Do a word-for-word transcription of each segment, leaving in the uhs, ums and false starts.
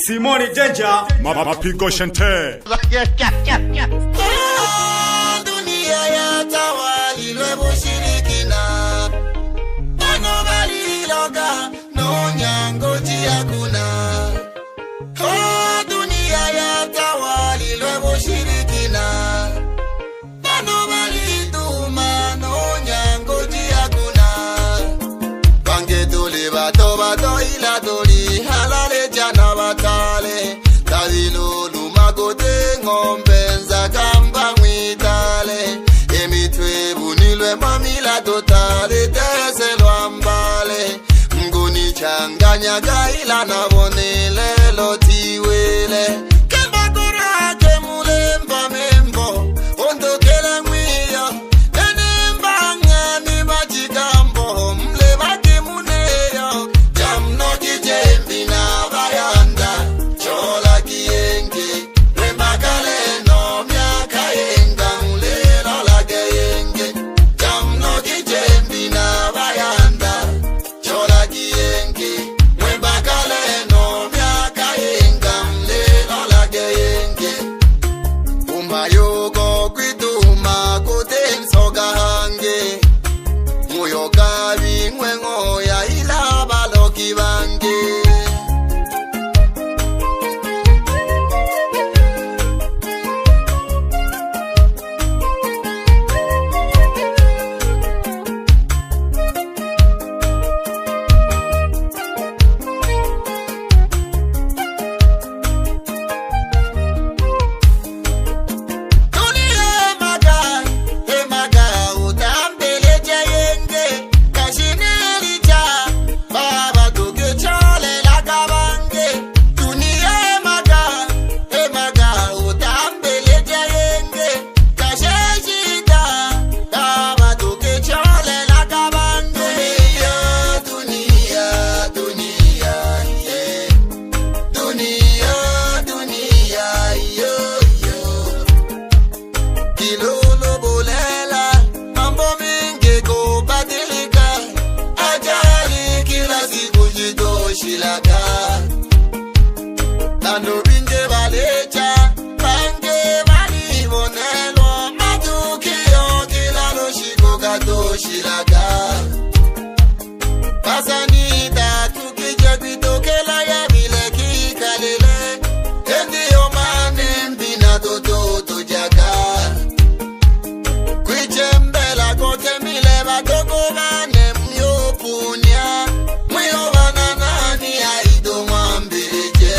Simoni Danger, ma-, ma-, mapigo shente. Dunia yatawalilwe bushirikina. Bano baliloga, no nyango ji hakuna. Oh, dunia yatawalilwe bushirikina. Bano balituma no nyango ji hakuna. Bangi tuli bato bato ila tuli halali jana batale. Tali luluma kuti ng'ombe nzaka mba ng'witale. Emitwe bunilwe mamila tutale teselwa mbale. Nguni changanya gaila na bone lelo tiwele. Kemba kora ke mulemba membo, ondo kele ngwiyo. Nene mbanga ni bajigambo, mle baki muneyo. Jamno kijembi na bayanda, chola kiyenge. Wembakale no myaka yenga, ulelo lage yenge. Jamno kijembi na bayanda. Chola kiyenge, mwembakale no myaka yenga, mlelo lage yenge. Umayo go kwituma kuti nsoga hange. Muyo gabi ng'weng'o ya ila baloki bange. Dunia, dunia, yeah. Dunia, dunia, yo, yo. Kilolo bolela, mambo mingi kubadilika. Ajali kila siku jitoshilaga. Bantu bingi balecha, bangi balibonelwa, matukio kila lushiku gatoshilaga. Basanita tukije kwitokela ya bile kikalile. Endi yo mane mbina toto tujaga. Kwichembela kote mile batoko bane muyopunya. Muyo bana nani aido mwambirije.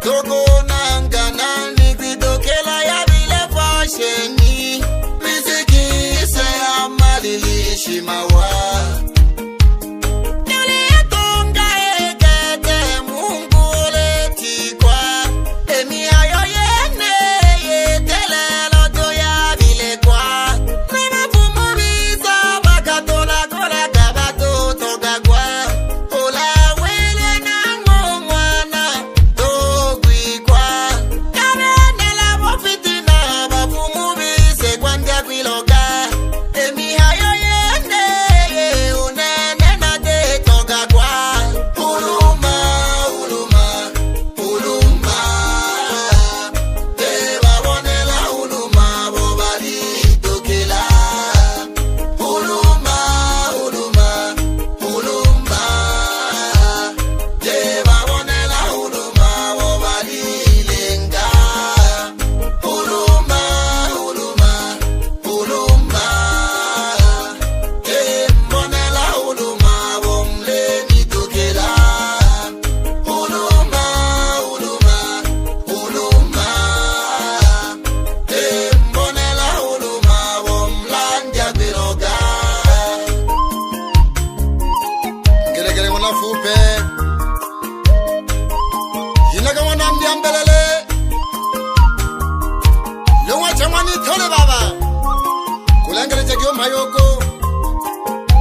Tokonanga nani kwitokela ya bile fasheni, miziki ise ya malilishi mawa. Yali yatonga egete Mungu oletikwa, emihayo yene yetelelo to yabilekwa. Na bafumu biza bakatola kola kabatoto gagwa. Ola wele na ng'ong'wana. Togwikwa, kabenela bo fitina, bafumu bise kwandya kwiloga. Emihayo yene ye unene na tetogagwa. Uluma, uluma, uluma. Tebabonela uluma bo balitokela. Uluma, uluma, uluma. Tebabonela uluma bo balilenga. Uluma, uluma, uluma. Tembonela uluma bo mlenitokela. Uluma, uluma, uluma. Tembonela uluma bo mlandya kwiloga. Ngelegele bona fupe. Yinaga bona mbyambelele. Lung'wa chang'wa nitole baba. Kulengelejagi u mhayo ugu.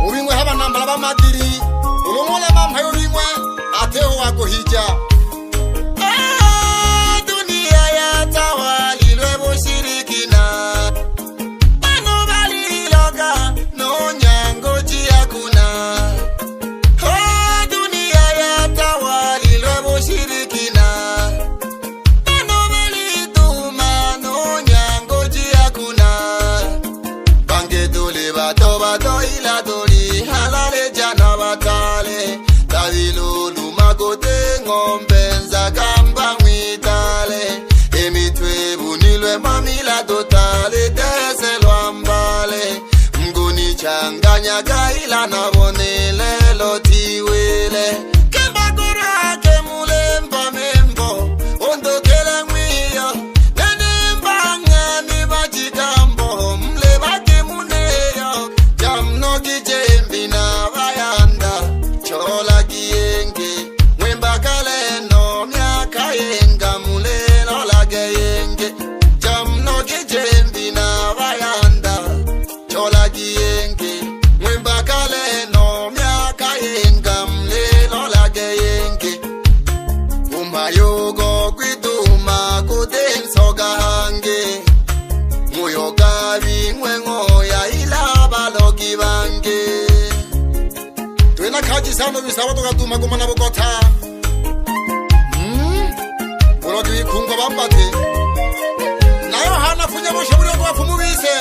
Ubing'we haba na mbala ba madili. Ulu ng'ulema mhayo bing'we, atiho wa kuhija. Ah, dunia yatawalilwe bushirikina. Bano baliloga, no nyango ji hakuna. Oh, dunia yatawalilwe bushirikina. Ng'ombe nzagamba ng'witale, i mitwe ibunilwe mamila dutale, teeselwa mbale, ngunichanganya gaila nabonile loti wile. Kemba gorake mulemba membo, ondokele ng'wiyo, nene mbang'ani bajigambo, mule bake muneyo, jamno kijembi na bayanda, chola kiyenge. Ng'wimba kale no myaka yenga, mulelo lage yenge. Jamno kijembi na bayanda, chola kiyenge. Ng'wimba kale no myaka yenga, mulelo lage yenge. Umayogo kwituma kuti nsoga hange. Muyoga bing'we ng'oya ila balogi bange. Twina kaji sana bisabo tukatuma kumana bugota. Mm. Bulogi wikungwa bambate. Na Yohana funya bushe buli ogo bafumu bise.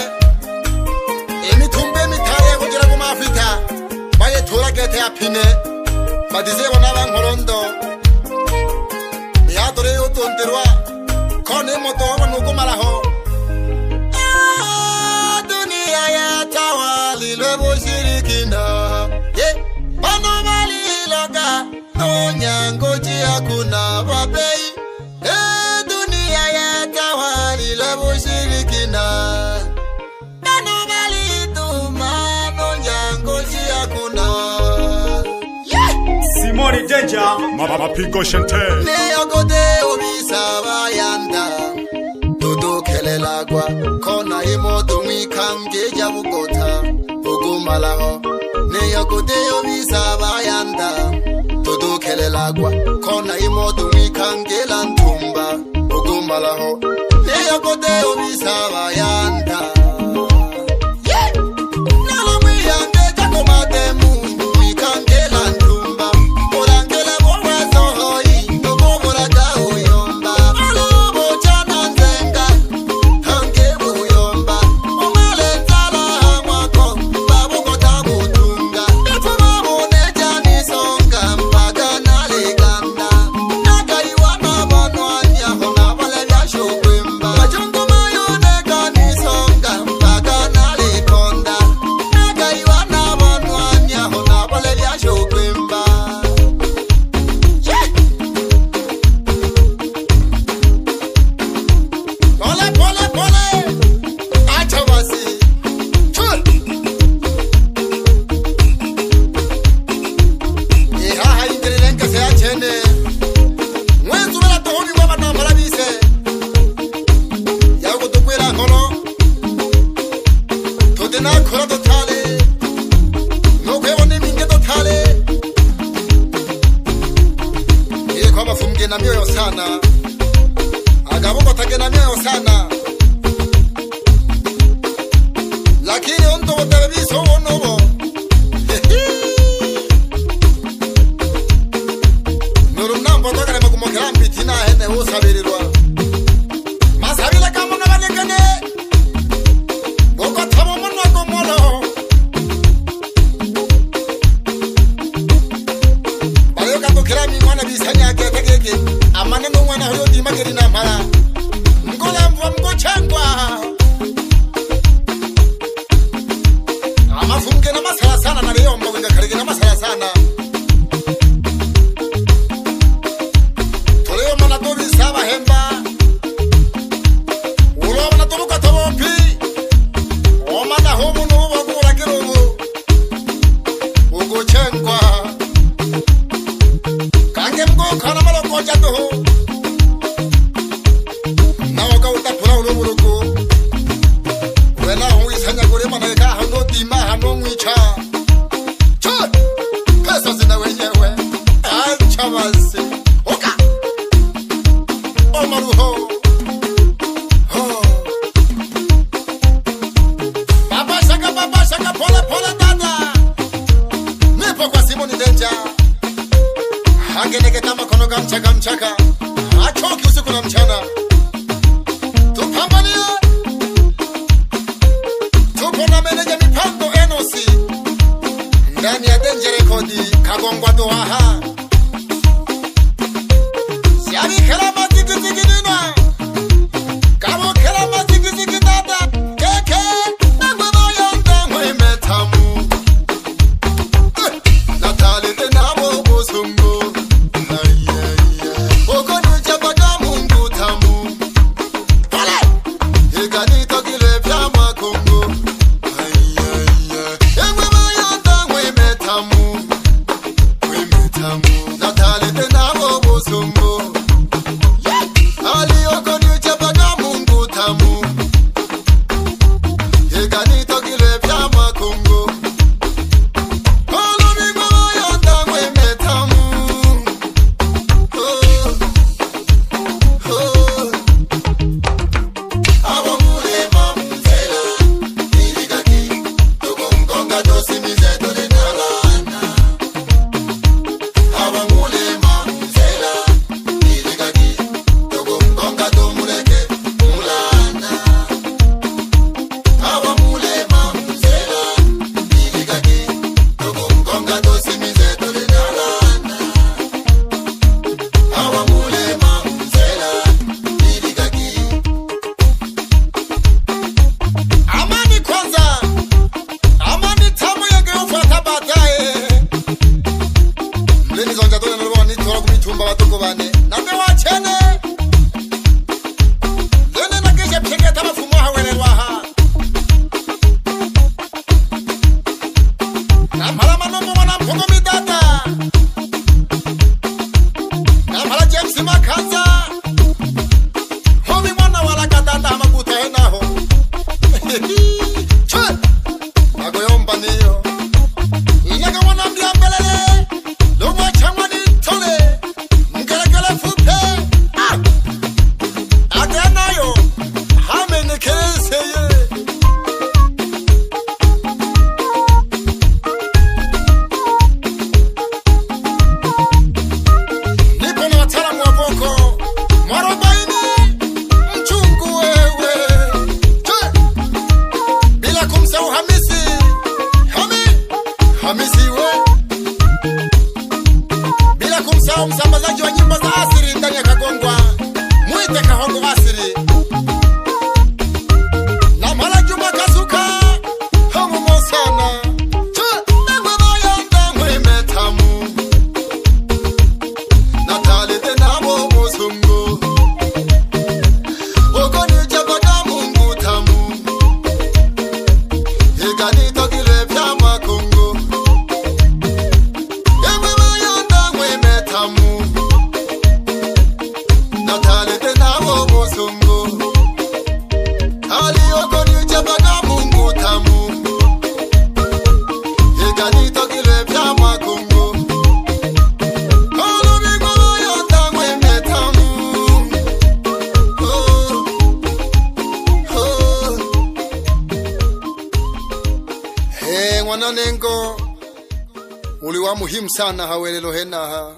Imitumba imitale ya kujila ku mafita. Bayitula gete ya pine. Badize bona ba Nkolondo. Yadole yutundilwa. Kona i moto wabo nu kumala ho. Ah, dunia yatawalilwe bushirikina. Yeah. Bano baliloga, no nyango ji hakuna babei. Eh, dunia yatawalilwe bushirikina. Bano balituma, no nyango ji hakuna. Yeah! Simone Danger, ma-, ma-, Mapigo Shante. Niyo gode obisa bayanda, tudukelelagwa, kona imoto ng'wikange ja bugota, ugumalaho. Niyo gode obisa bayanda, tudukelelagwa, kona imoto ng'wikange la ntumba. Ugumalaho, niyo gode obisa bayanda. Yeah! Nalo ng'wiyande jako mate mundu ikangela ntumba. Ulangile bo weso hoi, ndugu bulaga uyomba. Olo bocha na nzenga, hange buyomba. Umale nzala ha ng'wako, babugota butunga. Ifu babone jani songa, mpaka naliganda. Pole, pole, pole. Acha basi. Chut. I haha ingilile ngase ya chene. Ng'wizubila tuhubing'wa banamhala bise. Ya kutukwila ngholo. Tuti na kula tutale. Nu kwibona i mingi tutale. Iko a mafumu gena myoyo sana. A ga bugota gena myoyo sana. Lakini u ndugu David bise u bunubo. Nulu mnambo twakalema kumokela mbiti nahene usabililwa. Masabile ga mono banigene. Bugota bo munwa gumolo. Baliyugatukila a ming'wana bisanya gete giki, a manene u ng'wana h'uyo udimagili na mhala. Mukulamvwa, mukuchengwa. A mafumu gena masala sana, naliyomba winga kali gena masala sana. Tuliyomana tubisa a bahemba. Ulobona tubugota bopi. Omana hu munu ubo gulagila ubu. Uguchengwa. Kange mugukana malogoja duhu. Nawe gautakula ulu bulugu. Wena hu wisanya guli maneka hanu dima hanu ng'wicha. Chut! Pesa zina wenyewe. Acha basi. Oka. Omaruho. Ho. Baba shaka, baba shaka, pole, pole, dada. Nipo kwa Simoni Danger. Agenegeta makono ga mchaka, mchaka. Achoki usiku na mchana. Tupambanie. Tupo na meneja mipango N O C. Ndani ya Danger Record, Kagongwa Doha. Bane, nate wachene. Lene nagishe pyegeta mafumo aha welelwa aha. Namhala Manumbu mwana mpungu midada. Namhala James Makaza. Homi mwana wa Lagadada amaguta henaho. Chwe! Nagoyomba niyo. Inyaga mwana mbyambelele. Lung'wa chang'wa ni ntole. Ngelegele fupe. Ah! Agenayo. Hamenekeleseye. Nipo na wataalamu wa voko, mwarobaini, mchungu wewe. Che! Bila kumsahau Hamisi. Hami-, Hamisi we. Bila kumsahau msambazaji wa nyimbo za asili ndani ya Kagongwa. Mwite Kahongo Asili. Na Mhala Juma Kasuka. Hamumo sana. Cha, nang'we bayanda ng'wime tamu. Natalete nabo busungu. Uko ni chapaka Mungu tamu. Ikanitogile pya makungu. Eng'we bayanda ng'wime tamu. Natalete nabo busungu. Aliyo konicha mpaka Mungu tamu. Ikanitogile pya makungu. Olubingwa loyo tang'wime tamu. Oh, oh. He, ng'wana Nengo, uli wa muhimu sana ha welelo henaha.